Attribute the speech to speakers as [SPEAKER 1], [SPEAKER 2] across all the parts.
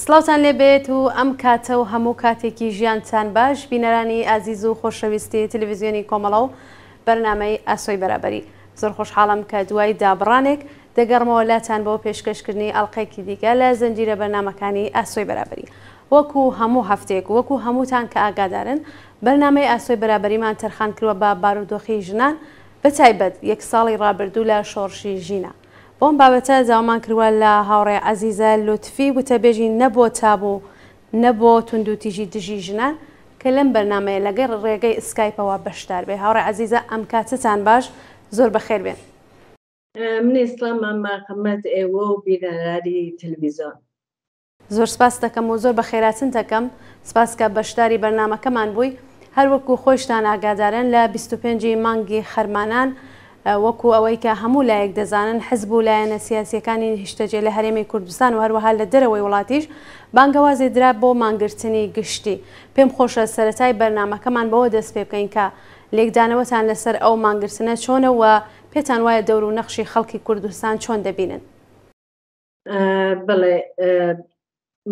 [SPEAKER 1] سڵاوتان لێبێت و ئەم کاتە و هەموو کاتێکی ژیانتان باش بینەرانی ئازیز و خۆشەویستی تەلەڤیزیۆنی کۆمەڵە و بەرنامەی ئاسۆی بەرابەری. زۆر خۆشحاڵم کە دوای دابڕانێک دەگەڕمەوە لاتان بۆ پێشکەشکردنی ئەڵقەیەکی دیکە لە زنجیرە بەرنامەکانی ئاسۆی بەرابەری. وەکو هەموو هەفتەیەک و وەکو هەمووتان کە ئاگادارن بەرنامەی ئاسۆی بەرابەریمان تەرخان کردوە بە بارودۆخی ژنان بە تایبەت یەک ساڵی ڕابردوو لە شۆڕشی ژینا. بۆ ئەم بابەتە داوامان کردوە لە هاوڕێ عەزیزە لوتفی وتەبێژی نە بۆ تابوو نە بۆ توندوتیژی دژی ژنان کە لەم بەرنامەیە لەگەڵ ڕێگەی سکایپەوە بەشدار بێ. هاوڕێ عەزیزە ئەم کاتەتان باش زۆر بەخێر بێن.
[SPEAKER 2] منێ سڵام مامە خمەت ئێوە و بینەرانی تلویزۆن.
[SPEAKER 1] زۆر سپاست دەکەم و زۆر بەخێراتنت دەکەم سپاس کە بەشداری بەرنامەکەمان بووی هەر وەکو خۆیشتان ئاگادارن لە 25 ی مانگی خەرمانان وەکو ئەوەی کە هەموو لایەک دەزانن حزب و لایەنە سیاسیەکانی نیشتەجێ لە هەرێمی کوردستان و هەروەها لە دەرەوەی وڵاتیش بانگەوازێ درا بۆ مانگرتنی گشتی پێم خۆشە سەرەتای بەرنامەکەمان بەوە دەست پێ بکەین کە لێکدانەوەتان لەسەر ئەو مانگرتنە چۆنە و پێتان وایە دەور و نەخشی خەڵکی کوردستان چۆن دەبینن؟
[SPEAKER 2] بەڵێ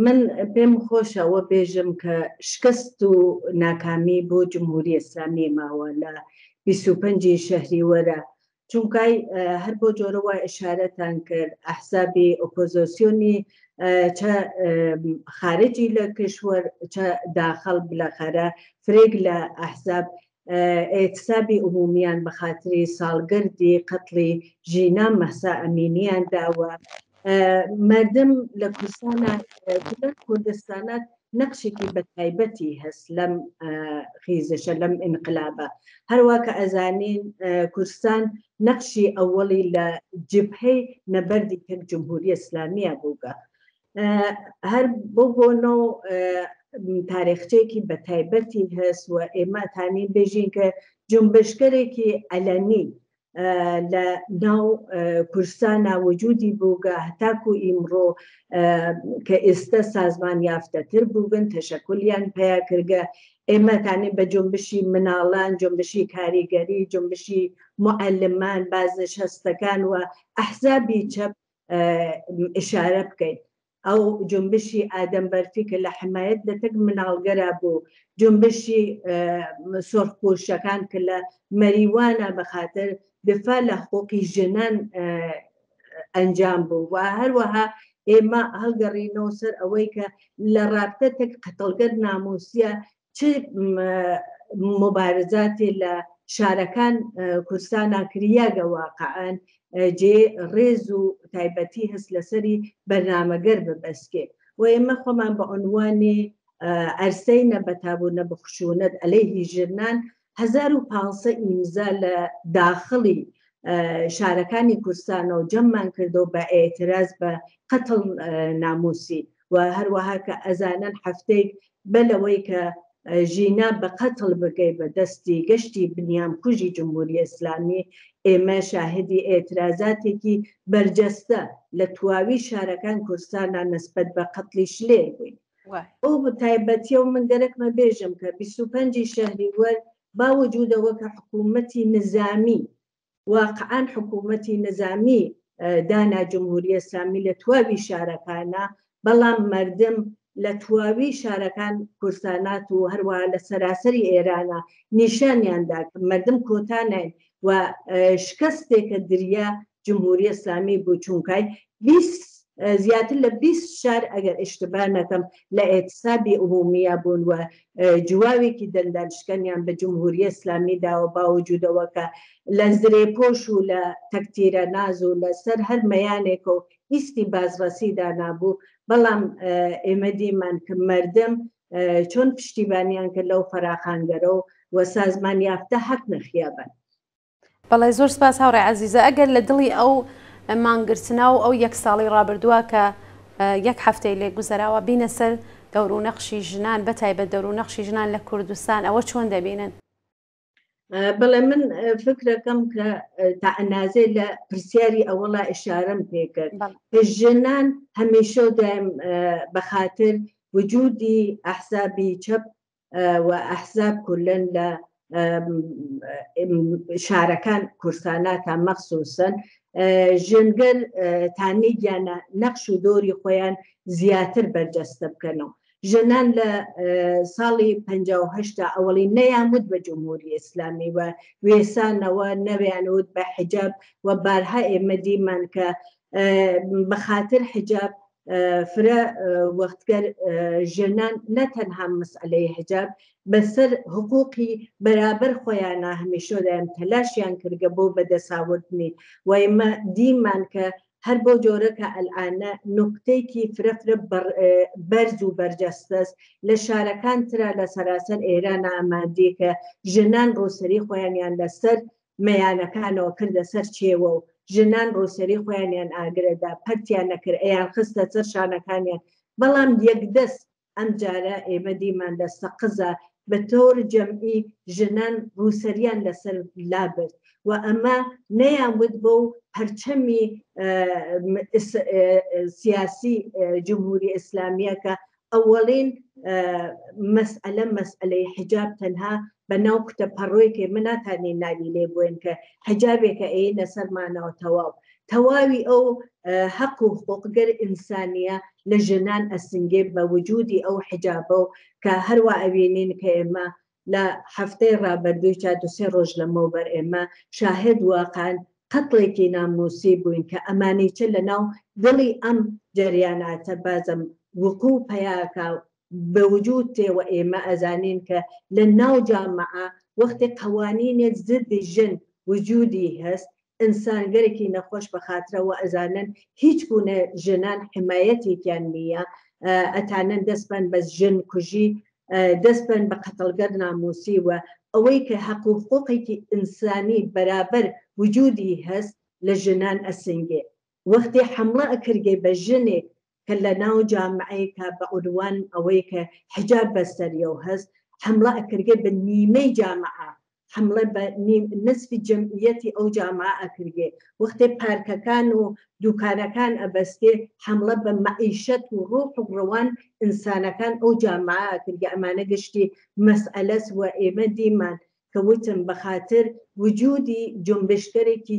[SPEAKER 2] من پێم خۆشە ئەوە بێژم کە شکست و ناکامی بۆ جمهوری ئیسلامی ماوە لە 25 شەهریوەرە چونکای هەر بۆ جۆرەوە ئشارەتان کرد ئەحزابی ئۆپۆزۆسیۆنی چە خارجی لە کشوەر چە داخڵ بلەخەرە فرێک لە ئەحزاب ئێتسابی عمومیان بە خاتری ساڵگەردی قەتڵی ژینا مەهسا ئەمینیان داوە. مەردم لە کوردستانا لە کوردستانات نەقشێکی بە تایبەتی هەس لەم خیزشە لەم ئینقلابە. هەروا کە ئەزانین کوردستان نەقشی ئەوەڵی لە جبهەی نەبەردی تەک جمهوری ئسلامیە بووگە. هەر بۆ بۆنە و تاریخچەیەکی بە تایبەتی هەس و ئێمە تانین بێژین کە جنبشگەرێکی عەلەنی لە ناو کوردستانا وجودی بووگە هەتاکو ئیمڕۆ کە ئێستە سازمان یافتەتر بووگن تەشەکولیان پیا کردگە ئێمە تانین بە جنبشی مناڵان جنبشی کاریگەری جنبشی معلمان بازنشەستەکان و ئەحزابی چەپ ئشارە بکەین. ئەو جونبشی ئادەم بەرفی کە لە حمایەت لە تەک مناڵگەرا بوو، جونبشی سۆرخپوشەکان کە لە مەریوانە بە خاتر دفاع لە حقوقی ژنان ئەنجام بوو و هەروەها ئێمە هەڵگەڕینەوە سەر ئەوەی کە لە ڕابتە تەک قەتڵگەر ناموسیە چ موبارزاتێ لە شارەکان کوردستانا کریاگە واقعەن جێ ڕێز و تایبەتی هەس لەسەری بەرنامەگەر ببەسکێ و ئێمە خۆمان بە عنوانی عەرسەی نە بە تابوو نە بە خشونەت عەلەیهی ژنان 1500 ئیمزا لە داخڵی شارەکانی کوردستانەوە جەممان کردەوە بە ئێتراز بە قەتڵ ناموسی و هەروەها کە ئەزانن هەفتەیەک بە لەوەی کە ژینا بە قەتڵ بگەی بە دەستی گەشتی بنیامکوژی جمهوری ئیسلامی، ئێمە شاهدی ئێترازاتێکی بەرجەستە لە تواوی شارەکان کوردستانا نسبەت بە قەتڵی شلێر بووین. ئەو تایبەتیە و من گەرەکمە بێژم کە 25 شەهریوەر با وجودەوە کە حکوومەتی نزامی واقعا حکوومەتی نزامی دانا جمهوری ئسلامی لە تواوی شارەکانە بەڵام مردم لە تواوی شارەکان کوردستانات و هەروەها لە سەراسەری ئێرانە نیشانیان دا کە مردم کۆتا ناین و شکستێکە دریا جمهوری ئسلامی بوو چونکای 20 زیاتر لە 20 شار ئەگەر اشتباه نەکەم لە ئێتسابی عمومیە بوون و جواوێکی دەندان شکەنیان بە جمهوری ئسلامی داوە باوجودەوە کە لە زرێپۆش و لە تەکتیرە ناز و لە سەر هەر مەیانێکە و ئیستی بازڕەسی دانابوو بەڵام ئێمە دیمان کە مەردم چۆن پشتیبانیان کرد لەو فەراخانگەرە و سازمان یافتە هاتنە خیابان.
[SPEAKER 1] بەڵێ زۆر سپاس هاوڕێ عەزیزە ئەگەر لە دڵی ئەو مانگرتنە و ئەو یەک ساڵی ڕابردووە کە یەک هەفتەی لێ گوزەراوە بینە سەر دەور و نەخشی ژنان بە تایبەت دەور و نەخشی ژنان لە کوردستان ئەوە چۆن دەبینن؟
[SPEAKER 2] بەڵێ من فکرەکەم کە تا ئەنازێ لە پرسیاری ئەوەڵا ئشارەم پێکرد کە ژنان هەمیشە و دایم بە خاتر وجودی ئەحزابی چەپ و ئەحزاب کولەن لە شارەکان کورساناتا مەخسوسەن. ژنگەل تانیگیانە نەقش و دۆری خۆیان زیاتر بەرجەستە بکەنەوە. ژنان لە ساڵی 58 تا ئەوەڵی نەیان وت بە جمهوری ئیسلامی و وێسانەوە نەویان وت بە حجاب و بارها ئێمە دیمان کە بە خاتر حجاب فرە وەختگەر ژنان نە تەنها مەسئلەی حجاب بەسەر حقوقی بەرابەر خۆیانە هەمیشە دایم تەلاشیان کردگە بۆ بەدەساوردنی و ئێمە دیمان کە هەر بەو جۆرە کە ئەلئانە نوکتەیکی فرە فرە بەرز و بەرجەستەس لە شارەکان ترا لە سەراسەر ئێرانە ئەماندی کە ژنان ڕووسەری خۆیانیان لەسەر مەیانەکانەوە کردە سەر چێوە و ژنان ڕووسەری خۆیانیان ئاگرەدا پەرتیان نەکرد ئەیان خستە سەر شانەکانیان بەڵام یەکدەست ئەمجارە ئێمە دیمان لە سەقزا بە تۆر جەمعی ژنان ڕووسەریان لەسەر لابرد و ئەمە نەیان وت بەو پەرچەمی سیاسی جمهوری ئیسلامیە کە ئەوەڵین مەسئەلە مەسئەلەی حجاب تەنها بە ناو کوتە پەڕۆیکێ من ناتانین ناوی لێ بوێن کە حجابێکە ئەیەینە سەرمانەوە تەواو تەواوی ئەو هەق و حقوقگەر ئینسانیە لە ژنان ئەسنگێ بە وجودی ئەو حجابە و کە هەروا ئەوینین کە ئێمە لە هەفتەی ڕابردووی تا دوسێ ڕۆژ لەمەوبەر ئێمە شاهد واقعا قەتڵێکی ناموسی بووین کە ئەمانیچە لە ناو دڵی ئەم جەریاناتە بازم وقوع پەیاکا بە وجود تێ وە ئێمە ئەزانین کە لە ناو جامعە وەختێ قەوانینێک زدی ژن وجودی هەس ئینسانگەرێکی نەخۆش بە خاترەوە ئەزانن هیچ گونە ژنان حمایەتێکیان نییە ئەتانن دەست بەن بە ژن کوژی دەست بەن بە قەتڵگەر ناموسی و ئەوەی کە هەق و حقوقێکی ئینسانی بەرابەر وجودی هەست لە ژنان ئەسنگێ وەختی حەمڵە ئەکرگێ بە ژنێک کە لە ناو جامعەیەکا بە عونوان ئەوەی کە حجاب بەسەریەو هەست حەمڵە ئەکرگێ بە نیمەی جامعە حەمڵە بە نسفی جەمعیەتی ئەو جامعە ئەکرگێ وەختێ پارکەکان و دوکانەکان ئەبەستێ حەمڵە بە مەعیشەت و ڕوح و ڕەوان ئینسانەکان ئەو جامعە ئەکرگێ ئەمانە گشتی مەسئەلەس وە ئێمە دیمان کە وتم بە خاتر وجودی جونبشگەرێکی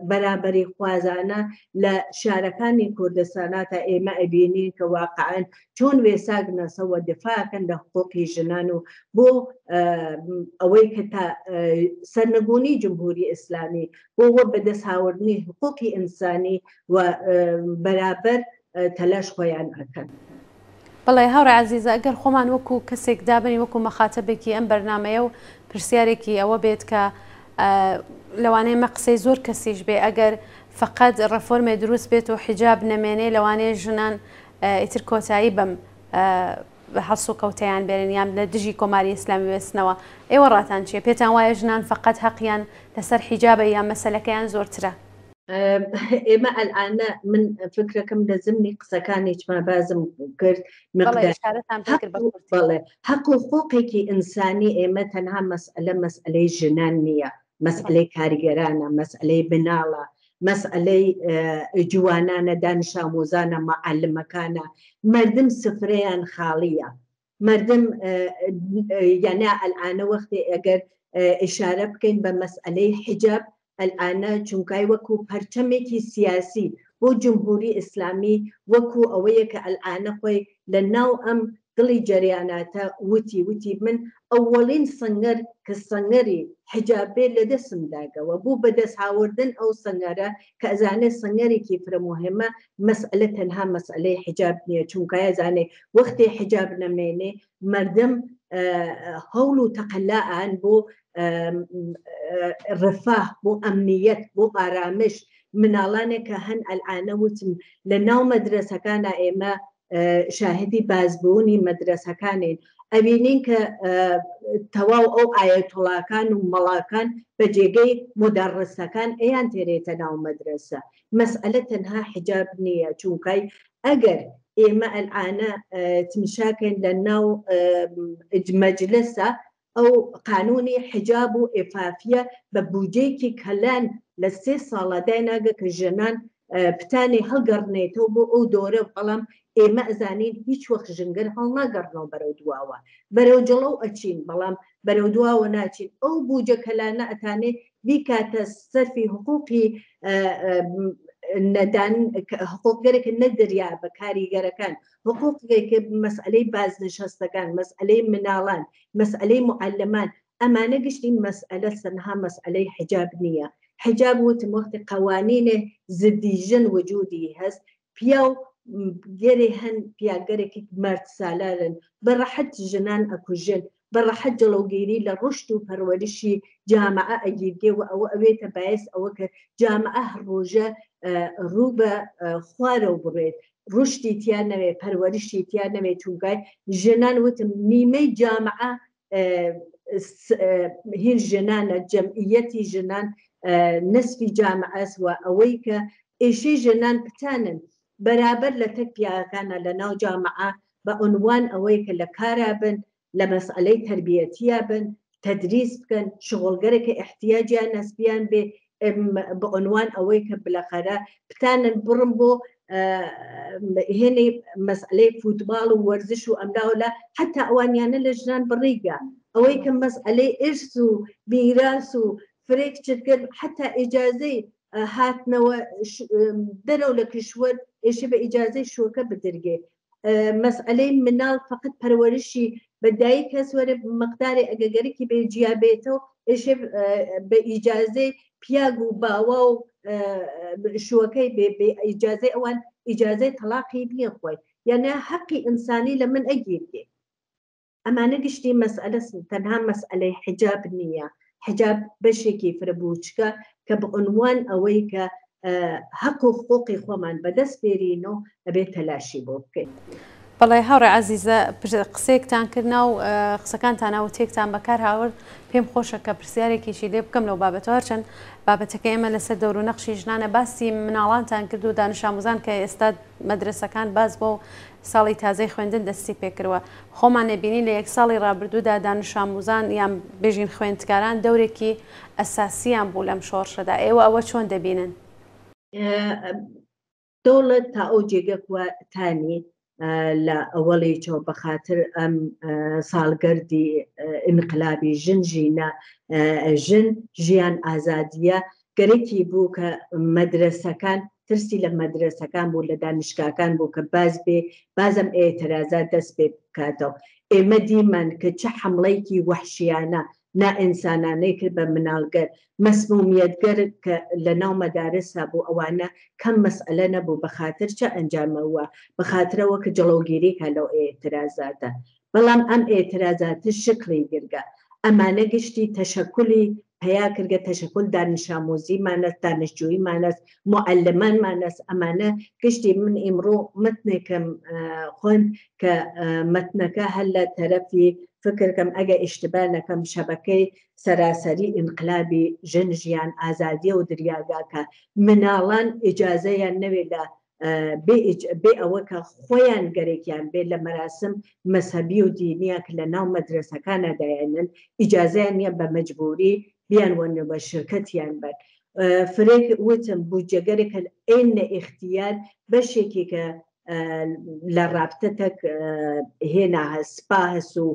[SPEAKER 2] بەرابەری خوازانە لە شارەکانی کوردستانا تا ئێمە ئەبینین کە واقعەن چۆن وێساگنەسەوە دفاع کەن لە حقوقی ژنان و بۆ ئەوەی کە تا سەرنگونی جمهوری ئیسلامی بۆ وە بەدەست هاوردنی حقوقی ئینسانی و بەرابەر تەلاش خۆیان ئەکەن.
[SPEAKER 1] بەڵێ هاوڕێ عەزیز ئەگەر خۆمان وەکو کەسێک دابنین وەکو مەخاتەبێکی ئەم بەرنامەیە و پرسیارێکی ئەوە بێت کە لەوانەیە مە قسەی زۆر کەسیش بێ ئەگەر فقط ڕێفۆرمێ دروست بێت و حیجاب نەمێنێ لەوانەیە ژنان ئیتر کۆتایی بەم هەڵسوکەوتەیان بێنن یان لە دژی کۆماری ئیسلامی وێستنەوە ئێوە ڕاتان چییە پێتان وایە ژنان فقط هەقیان لەسەر حیجابە یان مەسەلەکەیان زۆرترە؟
[SPEAKER 2] ئێمە ئەلئانە من فکرەکەم لە زمنی قسەکانیچما بازم کرد بەڵێ هەق و حقوقێکی ئینسانی ئێمە تەنها مەسئلە مەسئلەی ژنان نییە مەسئلەی کارگەرانە مەسئلەی بناڵە مەسئلەی جوانانە دانشامۆزانە معلمەکانە مردم سفرەیان خاڵیە مردم یانە ئەلئانە وەختێ ئەگەر ئشارە بکەین بە مەسئلەی حجاب ئەلئانە چونکای وەکو پەرچەمێکی سیاسی بۆ جمهوری ئیسلامی وەکو ئەوەیە کە ئەلئانە خۆی لە ناو ئەم دڵی جەریاناتە وتی وتی من ئەوەڵین سەنگەر کە سەنگەری حجاب بێ لە دەسم داگەوە بۆ بەدەست هاوردن ئەو سەنگەرە کە ئەزانێ سەنگەرێکی فرە موهیمە مەسئلە تەنها مەسئلەی حجاب نییە چونکە ئەزانێ وەختێ حجاب نەمێنێ مردم هەوڵ و تەقەلا ئان بۆ ڕفاه بۆ ئەمنیەت بۆ ئارامش مناڵانێک کە هەن ئەلعانە وتم لە ناو مەدرەسەکانە ئێمە شاهدی بازبوونی مەدرەسەکانین ئەبینین کە تەواو ئەو ئایەتوڵاکان و مەڵاکان بە جێگەی مدەڕسەکان ئەیان تێرێتە ناو مەدرەسە مەسئلە تەنها حجاب نییە چونکای ئەگەر ئێمە ئەلعانە تمشاکەین لە ناو مەجلسە ئەو قانونی حجاب و ئێفافیە بە بودجەیەکی کەلان لە سێ ساڵە دایناگە کە ژنان پتانێ هەڵگەڕنێتەوە بۆ ئەو دۆرە بەڵام ئێمە ئەزانین هیچ وەخت ژنگەر هەڵناگەڕنەوە بەرەو دواوە بەرەو جڵەو ئەچین بەڵام بەرەو دواوە ناچین ئەو بوجە کەلانە ئەتانێ بیکاتە سەرفی حقوقی نەدان حقوقگەرێک نەدریا بە کاریگەرەکان حقوقێک مەسئلەی بازنشەستەکان مەسئلەی مناڵان مەسئلەی معلمان ئەمانە گشتی مەسئلە تەنها مەسئلەی حجاب نییە حجاب وتم وەختی قوانینێ زدی ژن وجودی هەست پیاو گەرێ هەن پیاگەرێکی مەرد سالارن بە ڕەحەت ژنان ئەکوژن بە ڕەحەت جڵەوگیری لە ڕوشد و پەروەرشی جامعە ئەگیرگێ و ئەوە ئەوێتە بایس ئەوە کە جامعە هەر ڕۆژە ڕوو بە خوارەو بڕێت ڕوشدی تیا نەوێ پەروەرشی تیا نەوێ چونکای ژنان وتم نیمەی جامعە هین ژنانە جەمعیەتی ژنان نسفی جامعەس و ئەوەی کە ئێشەی ژنان پتانن بەرابەر لە تەک پیاوەکانە لە ناو جامعە بە عنوان ئەوەی کە لە کارا بن لە مەسئلەی تەربیەتیا بن تدریس بکەن شغڵگەرێکە احتیاجیان نەسبیان بێ بە عنوان ئەوەی کە بلەخەرە بتانن بڕم بۆ هێنی مەسئلەی فوتباڵ و وەرزش و ئەملاولا حتا ئەوانیانە لە ژنان بڕیگە ئەوەی کە مەسئلەی ئرس و میراس و فرێک چتکرد حتا ئیجازەی هاتنەوە دەرەوە لە کشوەر ئێشێ بە ئیجازەی شوەکە بدرگێ مەسئلەی مناڵ فقط پەروەرشی بە دایک هەس وەرە مقدارێ ئەگە گەرەکی بێ جیا بێتەوە ئێشێ بە ئیجازەی پیاگ و باوا و شوەکەی بێ بێ ئیجازەی ئەوان ئیجازەی تەلاقی نییە خۆی یانە حەقی ئینسانی لە من ئەگیرێ ئەمانە گشتی مەسئلەسن تەنها مەسئلەی حیجاب نییە حیجاب بەشێکی فرە بووچکە کە بە عنوان ئەوەی کە هەق و حقوقی خۆمان بەدەست بێرین و ئەبێ تەلاشی بۆ بکەین.
[SPEAKER 1] بەڵێ هاوڕێ عەزیزە قسەیەکتان کرد ناو قسەکانتان وتەیەکتان بەکار هاورد پێم خۆشە کە پرسیارێکیشی لێ بکەم لەو بابەتەوە هەرچەند بابەتەکە ئێمە لەسەر دەور و نەخشی ژنانە باسی مناڵانتان کرد و دانشئاموزان کە ئێستا مەدرەسەکان باس بۆ ساڵی تازەی خوێندن دەستی پێکردوە خۆمان ئەبینین لە یەک ساڵی ڕابردوودا دانشئاموزان یان بێژین خوێندکاران دەورێکی ئەساسیان بوو لەم شۆڕشەدا ئێوە ئەوە چۆن دەبینن؟
[SPEAKER 2] دەوڵەت تا ئەو جێگە کوە تانی لە ئەوەڵیچەوە بە خاتر ئەم ساڵگەردی ئینقلابی ژن ژینە ژن ژیان ئازادیە گەرەکی بوو کە مەدرەسەکان ترسی لە مەدرەسەکان بوو لە دانشگاکان بوو کە باز بێ بازم ئێترازات دەست پێ بکاتەوە ئێمە دیمان کە چ حەمڵەیەکی وەحشیانە نائینسانانەی کرد بە مناڵگەر مەسمومیەتگەر کە لە ناو مەدارسا بوو ئەوانە کەم مەسئەلە نەبوو بە خاتر چە ئەنجامەوە بە خاترەوە کە جڵەوگیری کا لەو ئێترازاتە بەڵام ئەم ئێترازاتە شکڵی گرگە ئەمانە گشتی تەشەکولی پەیا کردگە تەشەکول دانشاموزی مانەس دانشجویی مانەس موعەلمان مانەس ئەمانە گشتی من ئیمڕۆ مەتنێکم خوند کە مەتنەکە هەر لە تەرەفی فکر کەم ئەگە ئیشتبا نەکەم شەبەکەی سەراسەری ئینقلابی ژن ژیان ئازادیە و دریاگا کە مناڵان ئیجازەیان نەوێ لە بێ ئەوە کە خۆیان گەرێکیان بێ لە مەراسم مەزهەبی و دینیە کە لە ناو مەدرەسەکانە دایانن ئیجازەیان نیە بە مەجبوری بیان وەن و بە شرکەتیان بەن فرێک وتم بودجەگەرێکە ئێنە ئیختیار بەشێکی کە لە ڕابتە تەک هێنا هەس سپا هەس و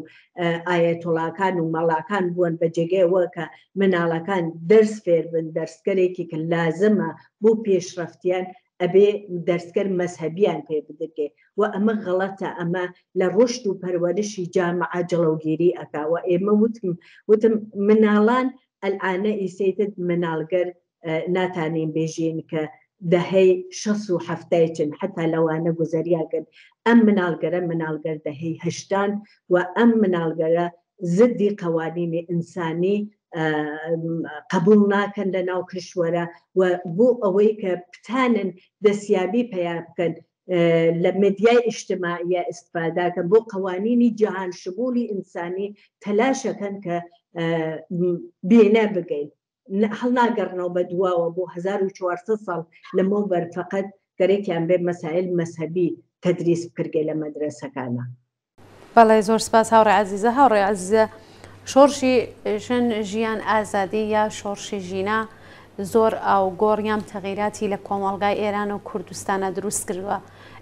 [SPEAKER 2] ئایەتوڵاکان و مەڵاکان بوون بە جێگەیەوە کە مناڵەکان دەرس فێر بن دەرسگەرێکی کە لازمە بۆ پێشڕەفتیان ئەبێ دەرسگەر مەزهەبیان پێ بدرێ و ئەمە غەڵەتە ئەمە لە ڕشد و پەروەرشی جامعە جڵەوگیری ئەکا و ئێمە وتم وتم مناڵان ئەلئانە ئیسەیتت مناڵگەر ناتانین بێژین کە دەهەی شەس و حەفتای چن حتا لەوانە گوزەریاگن ئەم مناڵگەرە مناڵگەر دەهەی هەشتان و ئەم مناڵگەرە زدی قەوانینی ئینسانی قبول ناکەن لە ناو کشوەرە و بۆ ئەوەی کە بتانن دەسیابی پەیا بکەن لە مەدیای ئیجتماعیە ئیستفاداکەن بۆ قەوانینی جەهان شمولی ئینسانی تەلاشەکەن کە بێنە بگەین هەڵناگەڕنەوە بە دواوە بۆ 1400 ساڵ لەمەوبەر فقط گەرەکیان بێ مەسائل مەزهەبی تەدریس بکرگێ لە مەدرەسەکانا.
[SPEAKER 1] بەڵێ زۆر سپاس هاوڕێ عەزیزە. هاوڕێ عەزیزە شۆڕشی ژن ژیان ئازادی یا شۆڕشی ژینا زۆر ئاوگۆڕ یان تەغیراتی لە کۆمەڵگای ئێران و کوردستانا دروست کردوە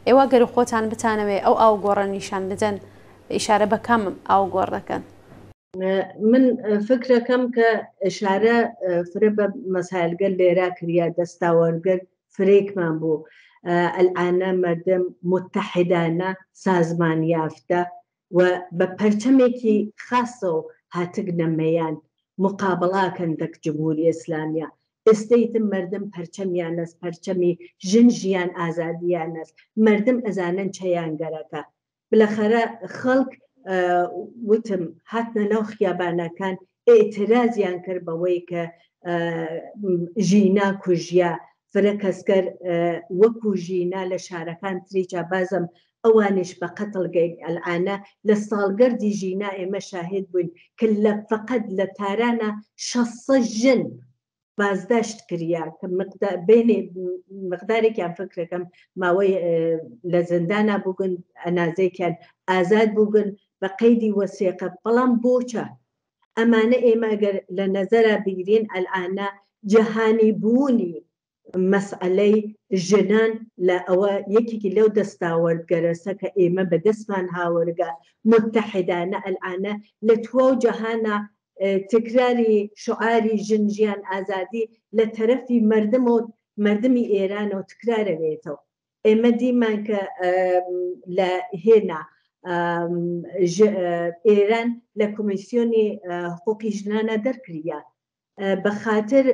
[SPEAKER 1] ئێوە گەر خۆتان بتانەوێ ئەو ئاوگۆڕە نیشان بدەن ئیشارە بە کام ئاوگۆڕ دەکەن؟
[SPEAKER 2] من فکرەکەم کە ئشارە فرە بە مەسایلگەل لێرا کریا دەستاوەردگەل فرەیکمان بوو ئەلئانە مەردم متحدانە سازمان یافتە و بە پەرچەمێکی خاسەو هاتگنە مەیان مقابڵە کەن دەک جمهوری ئسلامیە ئێستەیتم مەردم پەرچەمیانەس پەرچەمی ژن ژیان ئازادیانەس مەردم ئەزانن چەیان گەرەکە بلەخەرە خەڵک وتم هاتنە ناو خیابانەکان ئیعترازیان کرد بەوەی کە ژینا کوژیا فرە کەسگەر وەکو ژینا لە شارەکان تریچا بازم ئەوانیش بە قەتڵ گەین ئەلئانە لە ساڵگەردی ژینا ئێمە شاهد بووین کە لە فقط لە تارانە 600 ژن بازداشت کریا کە بینێ مقدارێکیان فکرەکەم ماوەی لە زندانا بووگن ئەنازێکیان ئازاد بووگن بە قەیدی وەسێقە بەڵام بۆچە ئەمانە ئێمە گەر لە نەزەرا بگرین ئەلئانە جەهانی بوونی مەسئەلەی ژنان لە ئەوە یەکێکی لەو دەستاوەردگەرەسە کە ئێمە بە دەسمان هاورگە متحدانە ئەلئانە لە تواو جەهانا تکراری شعاری ژن ژیان ئازادی لە تەرەفی مەردمەوە مەردمی ئێرانەوە تکرارەوێتەوە ئێمە دیمان کە لە هێنا ئێران لە کۆمیسیۆنی حقوقی ژنانە دەرکریا بە خاتر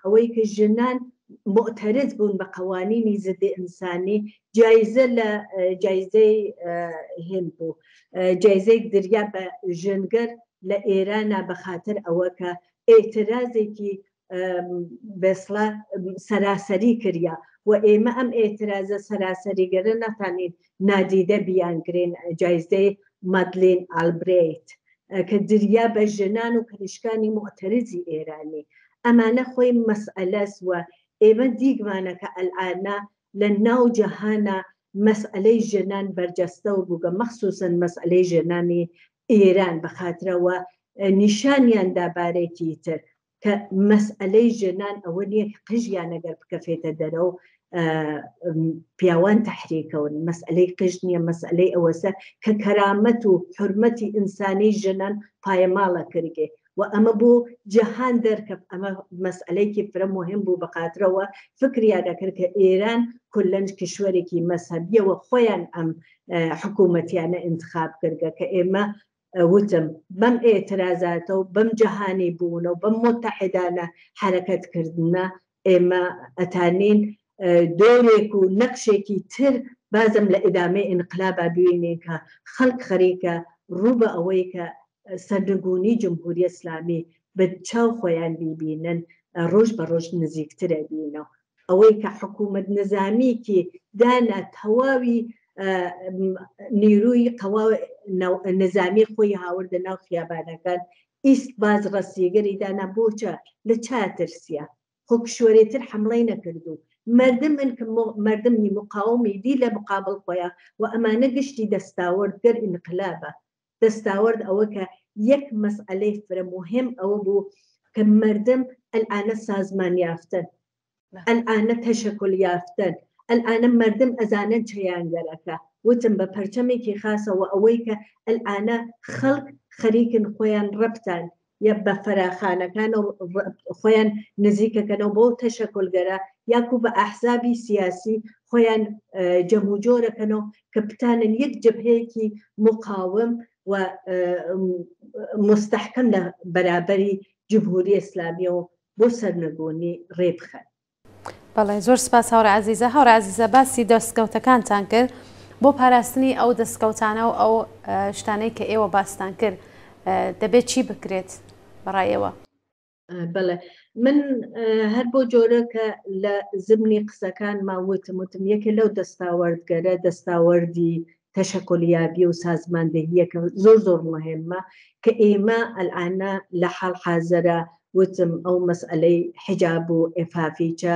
[SPEAKER 2] ئەوەی کە ژنان موعتەرز بوون بە قەوانینی زد ئینسانی جایزە لە جایزەی هێن بوو جایزەیەک دریا بە ژنگەر لە ئێرانە بە خاتر ئەوە کە ئێترازێکی بێسڵە سەراسەری کریا و ئێمە ئەم ئێترازە سەراسەریگەرە ناتانین نادیدە بیانگرین جایزەی مادلین ئالبرێیت کە دریا بە ژنان و کەنیشکانی موعتەرزی ئێرانی ئەمانە خۆی مەسئەلەس و ئێمە دیگمانە کە ئەلئانە لە ناو جەهانا مەسئەلەی ژنان بەرجەستەو بووگە مەخسوسەن مەسئەلەی ژنانی ئێران بە خاترەوە نیشانیان دا بارێکی تر کە مەسئەلەی ژنان ئەوە نییە کە قژیان ئەگەر بکەفێتە دەرەو پیاوان تەحریکەون مەسئلەی قژ نییە مەسئلەی ئەوەسە کە کەرامەت و حرمەتی ئینسانی ژنان پایەماڵە کردگێ و ئەمە بۆ جەهان دەرکەفت ئەمە مەسئلەیەکی فرە مهم بوو بەخاترەوە فکریان دەکرد کە ئێران کولەن کشوەرێکی مەزهەبیەوە خۆیان ئەم حکوومەتیانە ئینتخاب کردگە کە ئێمە وتم بەم ئێترازاتە و بەم جەهانی بوونە و بەم متحدانە حەرەکەت کردنە ئێمە ئەتانین دۆرێک و نەقشێکی تر بازم لە ئیدامەی ئینقلابا بوینین کە خەڵک خەریکە ڕوو بە ئەوەی کە سەرنگونی جمهوری ئسلامی بە چاو خۆیان بیبینن ڕۆژ بە ڕۆژ نزیکتر ئەبینەوە. ئەوەی کە حکوومەت نزامیکی دانا تەواوی نیروی قەوا نزامی خۆی هاوردە ناو خیابانەکان ئیست باز ڕەسیگەری دانا بۆچە لە چا ترسیا خۆ کشوەرێ تر حمڵەی نەکردو مردم من کە مردمی مقاومی دی لە مقابل خۆیان و ئەمانە گشتی دەستاورد گەر ئینقلابە دەستاوەرد ئەوە کە یەک مەسئەلەی فرە موهم ئەوە بوو کە مەردم ئەلئانە سازمان یافتەن ئەلئانە تەشەکول یافتەن ئەلئانە مەردم ئەزانن چەیان گەرەکە وتم بە پەرچەمێکی خاسەوە ئەوەی کە ئەلئانە خەڵک خەریکن خۆیان ڕەبتان یا بە فەراخانەکان و خۆیان نزیکەکەنەوە بۆ تەشەکولگەرا یاکو بە ئەحزابی سیاسی خۆیان جەموجۆرەکەنەوە کە بتانن یەک جبهەیەکی مقاوم و مستحکەم لە بەرابەری جمهوری ئیسلامیەوە بۆ سەرنگونی ڕێبخەن.
[SPEAKER 1] بەڵێ زۆر سپاس هاوڕێ عەزیزە. هاوڕێ عەزیزە باسی دەستکەوتەکانتان کرد بۆ پاراستنی ئەو دەستکەوتانە و ئەو شتانەی کە ئێوە باستان کرد دەبێت چی بکرێت بەڕای ئێوە؟
[SPEAKER 2] بەڵێ من هەر بۆ جۆرە کە لە زمنی قسەکانما وتم وتم یەکێ لەو دەستاوەردگەرە دەستاوەردی تەشەکۆلیابی و سازماندەهیە کە زۆر زۆر مهمە کە ئێمە ئەلئانە لە حاڵ حازرە وتم ئەو مەسئەلەی حجاب و ئێفافیچە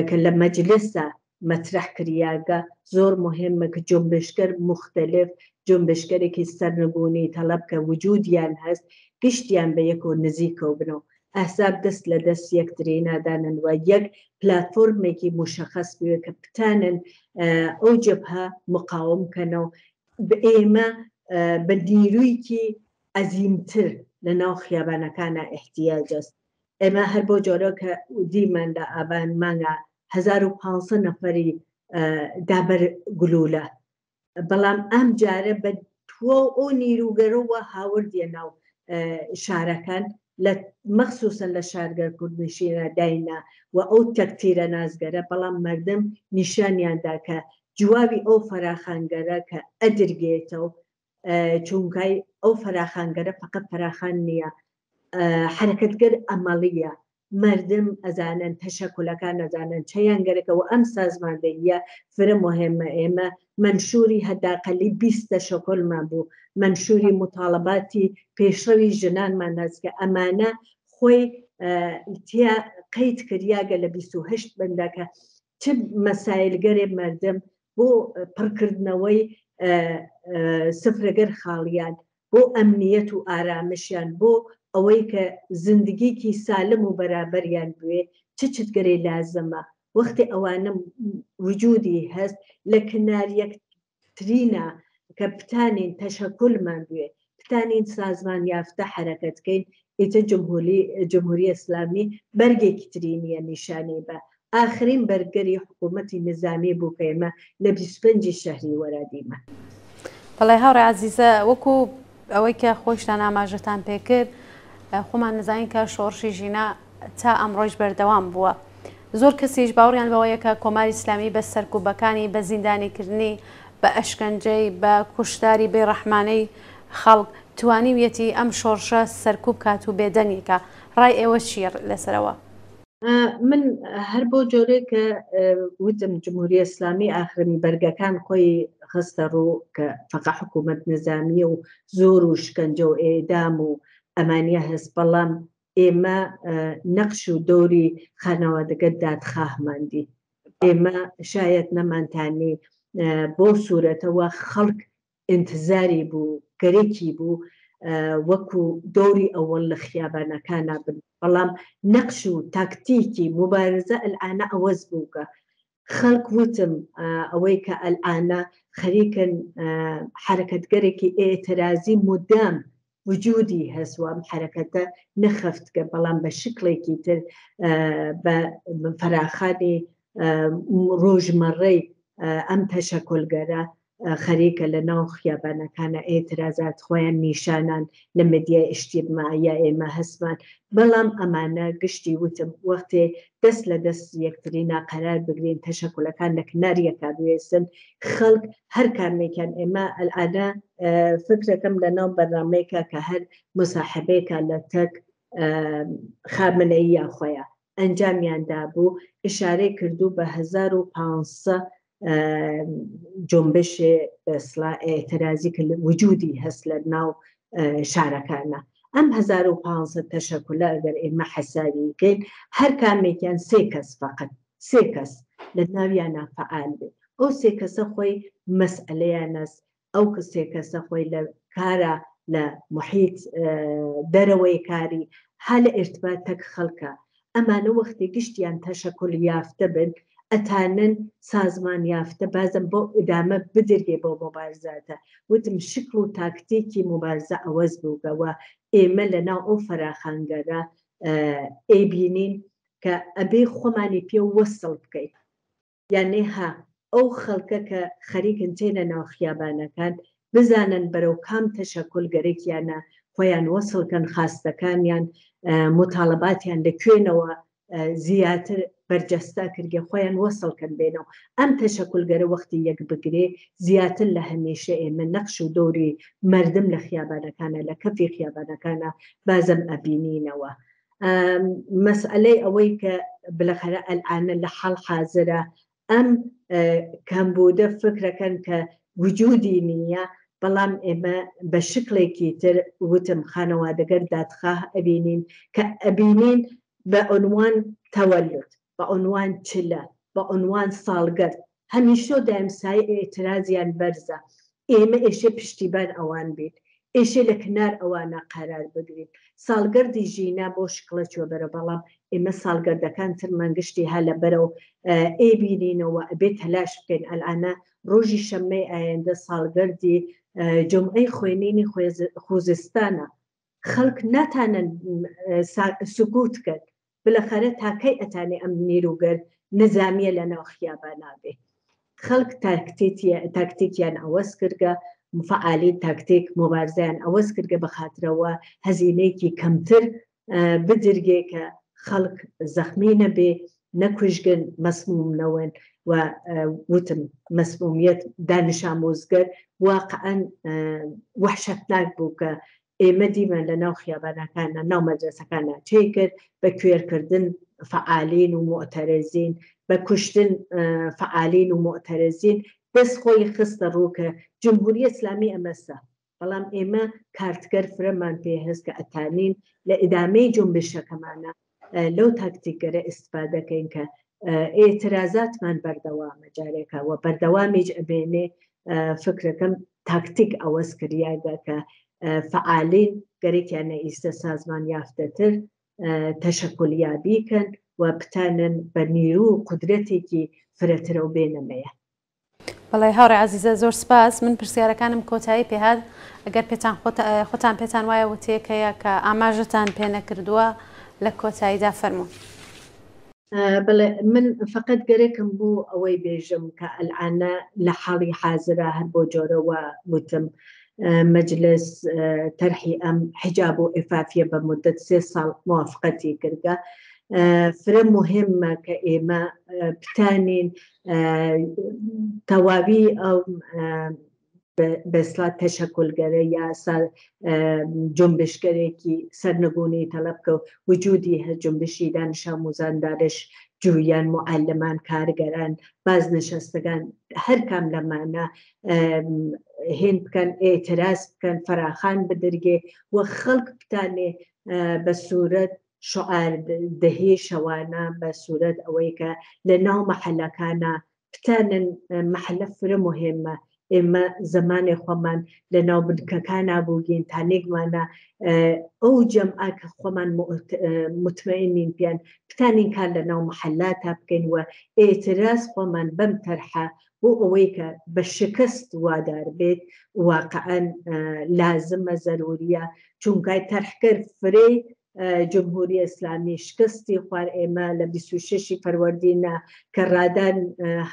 [SPEAKER 2] کە لە مەجلسە مەترەح کریاگە زۆر مهمە کە جۆنبشگەر موختەلف جۆنبشگەرێکی سەرنگونی تەڵەب کە وجودیان هەست گشتیان بە یەکەوە نزیکەو بن و ئەحزاب دەست لە دەست یەکتری نادانن و یەک پلاتفۆرمێکی موشەخەس بوێ کە بتانن ئەو جەبهە مقاوم کەنەوە ئێمە بە نیرویکی عەزیمتر. لە ناو خیابانەکانا ئیحتیاج ئەست. ئێمە هەر بۆ جۆرە کە دیمان لە ئابان مانگا 1500 نەفەری دا بەر گلولە بەڵام ئەم جارە بە تواو ئەو نیروگەرەوە هاوردیە ناو شارەکان لە مەخسوسەن لە شارگەر کوردنشینە داینا و ئەو تەکتیرە نازگەرە بەڵام مردم نیشانیان دا کە جواوی ئەو فەراخانگەرە کە ئەدرگێتەوە چونکای ئەو فەراخانگەرە فقط فەراخان نییە حەرەکەتگەر ئەمەڵیە مەردم ئەزانن تەشەکولەکان ئەزانن چیان گەرەکە و ئەم سازماندەییە فرە مهمە ئێمە مەنشوری هەداقەلی 20 تەشەکولمان بوو مەنشوری مطالباتی پێشڕەوی ژنانمان هەست کە ئەمانە خۆی تیا قەید کریاگە لە 28 بەندەکە چ مەسایلگەرێ مەردم بۆ پڕکردنەوەی سفرەگەر خاڵیان بۆ ئەمنیەت و ئارامشیان بۆ ئەوەی کە زندگیکی سالم و بەرابەریان بوێ چ چتگەرێ لازمە وەختی ئەوانە وجودی هەست لە کنار یەکترینا کە بتانین تەشەکولمان بوێ بتانین سازمان یافتە حەرەکەت کەین ئیتر جمهوری جمهوری ئیسلامی بەرگێکی تری نییە نیشانی بە ئاخرین بەرگەری حکوومەتی نزامی بوو کە ئێمە لە 25 شەهریوەرا دیمان.
[SPEAKER 1] بەڵێ هاوڕێ عەزیزە وەکو ئەوەی کە خۆیشتان ئاماژەتان پێکرد خۆمان نزانین کە شۆڕشی ژینا تا ئەمڕۆیش بەردەوام بووە. زۆر کەسیش باوەڕیان بەوەیە کە کۆماری ئیسلامی بە سەرکوبەکانی، بە زیندانیکردنی، بە ئەشکەنجەی، بە کوشتاری بێڕەحمانەی خەڵک توانیویەتی ئەم شۆڕشە سەرکوب کات و بێدەنگی کا. ڕای ئێوە چییە لەسەر ئەوە؟
[SPEAKER 2] من هەر بۆ جۆرێک کە وتم جمهوری ئیسلامی ئاخرین بەرگەکان خۆی خستە ڕوو کە فەقە حکوومەت نزامیە و زۆر و شکەنجە و ئێدام و ئەمانە هەست بەڵام ئێمە نەقش و دەوری خانەوادەگە دادخواهمان دی ئێمە شایەت نەمانتانی بۆ سوورەتەوە خەڵک ئینتزاری بوو گەرەکی بوو وەکو دەوری ئەوەڵ لە خیابانەکانا بن بەڵام نەقش و تاکتیکی موبارزە ئەلئانە عەوەز بووگە خەڵک وتم ئەوەی کە ئەلئانە خەریکن حەرەکەتگەرێکی ئێترازی مودام وجودی هەس و ئەم حەرەکەتە نەخەفتگە بەڵام بە شکڵێکی تر بە فەراخانی ڕۆژمەڕەی ئەم تەشەکۆلگەرە خەریکە لە ناو خیابانەکانە ئێترازات خۆیان نیشانان لە مدیای ئیجتیماعیە ئێمە هەسمان بەڵام ئەمانە گشتی وتم وەختێ دەست لە دەست یەکتری ناقەرار بگرین تەشەکولەکان لە کنار یەکا بوێسن خەڵک هەر کامێکیان ئێمە ئەلئانە فکرەکەم لە ناو بەرنامەیەکە کە هەر مساحبەیەکە لە تەک خامنەیی خۆیان ئەنجامیان دابوو ئشارەی کردو بە 1500 جنبش به اصطلاح اعتراضی کە وجودی هەست لە ناو شارەکانە ئەم 1500 تەشەکولە ئەگەر ئێمە حەساوی کەین هەر کامێکیان سێ کەس فقط سێ کەس لە ناویانە فعال بێ ئەو سێ کەسە خۆی مەسئلەیانەس ئەو سێ کەسە خۆی لە کارە لە محیط دەرەوەی کاری ها لە ئرتبات تەک خەڵکە ئەمانە وەختی گشتیان تەشەکول یافتە بن ئەتانن سازمان یافتە بازم بۆ ئدامە بدرگێ بۆ مبارزاتە وتم شکل و تاکتیکی مبارزە ئەوەز بووگە و ئێمە لە ناو ئەو فەراخانگەرە ئەیبینین کە ئەبێ خۆمانی پێ وەسڵ بکەین یانێ ها ئەو خەڵکە کە خەریکن تێنە ناو خیابانەکان بزانن بەرەو کام تەشەکول گەرەکیانە خۆیان وەسڵ کەن خاستەکانیان موتاڵەباتیان لە کوێنەوە زیاتر بەرجەستە کردگە خۆیان وەسڵ کەن بێنەوە ئەم تەشەکولگەرە وەختی یەک بگرێ زیاتر لە هەمیشە ئێمە نەقش و دەوری مەردم لە خیابانەکانە لە کەفی خیابانەکانە بازم ئەبینینەوە مەسئەلەی ئەوەی کە بلەخەرە ئەلئانە لە حاڵ حازرە ئەم کەمبوودە فکرەکەن کە وجودی نییە بەڵام ئێمە بە شکڵێکی تر وتم خانەوادەگەر دادخواه ئەبینین کە ئەبینین بە عنوان تەوەلود بە عنوان چلە بە عنوان ساڵگەرد هەمیشۆ دایم سایە ئێترازیان بەرزە ئێمە ئێشێ پشتیبان ئەوان بین ئێشێ لە کنار ئەوانە قەرار بگرین ساڵگەردی ژینا بۆ شکڵە چوە بەرە بەڵام ئێمە ساڵگەردەکان ترمان گشتی ها لە بەرەو ئەیبینینەوە ئەبێ تەلاش بکەین ئەلئانە ڕۆژی شەممەی ئایندە ساڵگەردی جومعەی خوێنینی خوزستانە. خەڵک ناتانن سکوت کەن بلەخەرە تا کەی ئەتانێ ئەم نیروگەر نزامیە لە ناو خیابانا بێ؟ خەڵک تاکتیکیان عەوەز کردگە، فەعالین تاکتیک موبارزەیان عەوەز کردگە بە خاترەوە هەزینەیەکی کەمتر بدرگێ کە خەڵک زەخمی نەبێ، نەکوژگن، مەسموم نەون و وتم مەسمومیەت دانشاموزگەر واقعەن وەحشەتناک بوو کە ئێمە دیمان لە ناو خیابانەکانا ناو مەدرەسەکانا چێ کرد بە کوێر کردن فەعالین و موعتەرەزین بە کوشتن فەعالین و موعتەرەزین دەست خۆی خستە ڕوو کە جمهوری ئسلامی ئەمەسە بەڵام ئێمە کارتگەر فرەمان پێ هەس کە ئەتانین لە ئدامەی جونبشەکەمانا لەو تاکتیکگەرە ئیستفادە کەین کە ئێترازاتمان بەردەوامە جارێکە و بەردەوامیش ئەبێنێ فکرەکەم تاکتیک ئەوەز کریاگە کە فعالین گەرەکیانە ئیستە سازمان یافتەتر تەشەکولیابی کەن و بتانن بە نیرو و قودرەتێکی فرەترەو بێنە مەیان.
[SPEAKER 1] بەڵێ هاوڕێ عەزیزە زۆر سپاس من پرسیارەکانم کۆتایی پێهات ئەگەر پێتان خۆتان پێتان وایە وتەیەک هەیە کە ئاماژەتان پێ نەکردووە لە کۆتاییدا فەرموون.
[SPEAKER 2] بەڵێ من فەقەت گەرەکم بوو ئەوەی بێژم کە ئەلئانە لە حاڵی حازرا هەر بۆ جۆرە وا وتم مەجلس تەرحی ئەم حیجاب و عفافیە بە مدەت سێ ساڵ موافقەتی کردگە فرە موهمە کە ئێمە بتانین تەواوی ئەو بەسڵات تەشەکولگەرە یا جنبشگەرێکی سەرنگونی تەڵەب کە وجودی هە جنبشی دانشاموزان دانش جویان معلمان کارگەران بازنشستگان هەر کام لەمانە هێن بکەن ئێتراز بکەن فەراخان بدرگێ و خەڵک بتانێ بە سوورەت شعار دهی شەوانە بە سوورەت ئەوەی کە لە ناو مەحەلەکانە بتانن مەحەلە فرە موهێمە ئێمە زەمانێ خوەمان لە ناو بنکەکانا بووگین تا نێگمانە ئەو جەمعە کە خوەمان موتمەئینین پێیان بتانین کار لە ناو مەحەلاتا بکەین و ئێتراز خوەمان بەم تەرحە بۆ ئەوەی کە بە شکست وادار بێت واقعەن لازمە زەروریە چونکای تەرحکەر فرەی جمهوری ئیسلامی شکستی خوار ئێمە لە 26 فەروەردینە کە ڕادان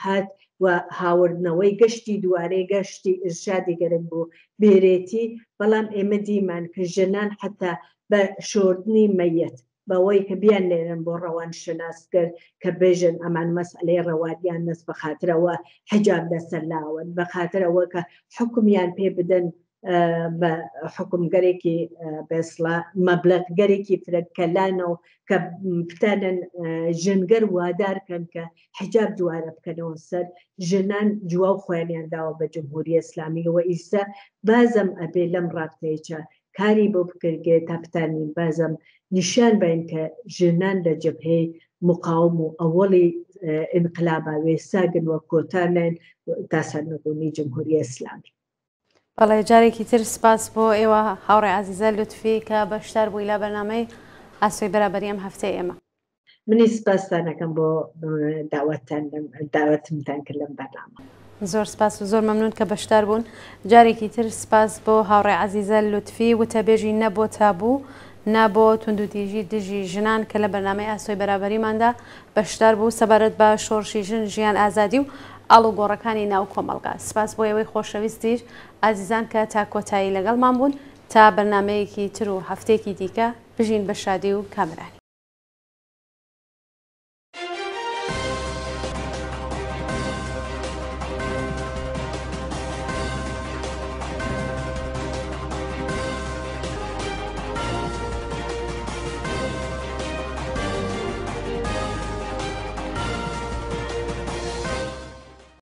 [SPEAKER 2] هات و هاوردنەوەی گەشتی دوارەی گەشتی ئرشادی گەرەک بوو بێرێتی بەڵام ئێمە دیمان کە ژنان حتا بە شۆردنی مەیەت بەوەی کە بیان نێرن بۆ ڕەوان شناسگەر کە بێژن ئەمان مەسئلەی ڕەوانیان نەس بەخاترەوە حجاب لەسەر لاون بەخاترەوە کە حکومیان پێ بدەن بە حکومگەرێکی بێسڵا مەبلەغگەرێکی فرە کەلانەوە کە بتانن ژنگەر وادار کەن کە حجاب دووارە بکەنەوە سەر ژنان جواو خۆیانیان داوە بە جمهوری ئیسلامی و ئیستا بازم ئەبێ لەم ڕابتەیچە کاری بۆ بکرگێ تا بتانین بازم نیشان باین کە ژنان لە جبهەی مقاوم و ئەوەڵی ئینقلابا وێساگن و کۆتا نین تا سەرنگونی جمهوری ئیسلامی.
[SPEAKER 1] بەڵێ جارێکی تر سپاس بۆ ئێوە هاوڕێ عەزیزە لوتفی کە بەشدار بووی لە بەرنامەی ئاسۆی بەرابەری ئەم هەفتەی ئێمە.
[SPEAKER 2] منیش سپاستان ئەکەم بۆ داوەتتان لەم داوەتمتان کرد لەم بەرنامە.
[SPEAKER 1] زۆر سپاس و زۆر مەمنون کە بەشدار بوون. جارێکی تر سپاس بۆ هاوڕێ عەزیزە لوتفی وتەبێژی نە بۆ تابوو نا بۆ توندوتیژی دژی ژنان کە لە بەرنامەی ئاسۆی بەرابەریماندا بەشدار بوو سەبارەت بە شۆڕشی ژن ژیان ئازادی و ئاڵوگۆڕەکانی ناو کۆمەڵگا. سپاس بۆ ئێوەی خۆشەویستیش ئازیزان کە تا کۆتایی لەگەڵمان بوون. تا بەرنامەیەکی تر و هەفتەیەکی دیکە بژین بە شادی و کامەرانی.